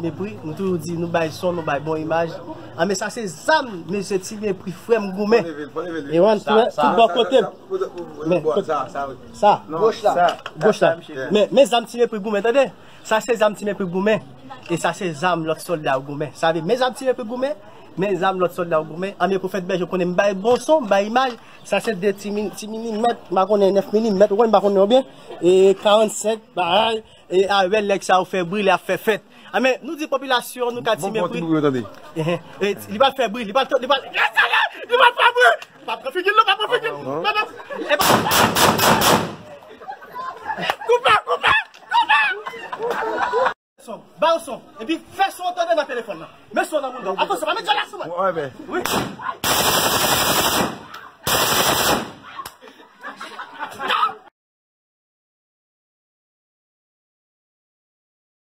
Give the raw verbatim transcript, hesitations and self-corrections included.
Mepri, nou toujou di nou bay son, nou bay bon imaj. Anben sa se zam, mesye, Ti Mepri, frè m goumen. E wan, tout bò kote. Men, sa, goch la. Men, men zam Ti Mepri goumen, tande. Sa se zam Ti Mepri goumen. E sa se zam lòt sòlda yo goumen. Sa vle, men zam Ti Mepri goumen, men zam lòt sòlda yo goumen. Anben Pwofèt Bèje, ou konnen m bay bon son, m bay imaj. Sa se de ti mini, ti milimèt, m pa konnen nèf milimèt, ou konnen m pa konnen yo byen. E karannsenk, bagay. E avè nèg sa yo fè bri, lè ap fè fèt. Anben, nou di popilasyon, nou ka Ti Mepri. Bon, bon, ti bri, tande. Ehe. E, li pral fè bri, li pral, li pral, li pral fè bri. Pa pran figi l non, pa pran figi l. Non, non. E pa. Koupe, koupe, koupe. Son, ba yo son. Epi fè son tande nan telefòn nan. Men son nan moun nan. Atansyon, pa met djòl la sou mwen. Wi.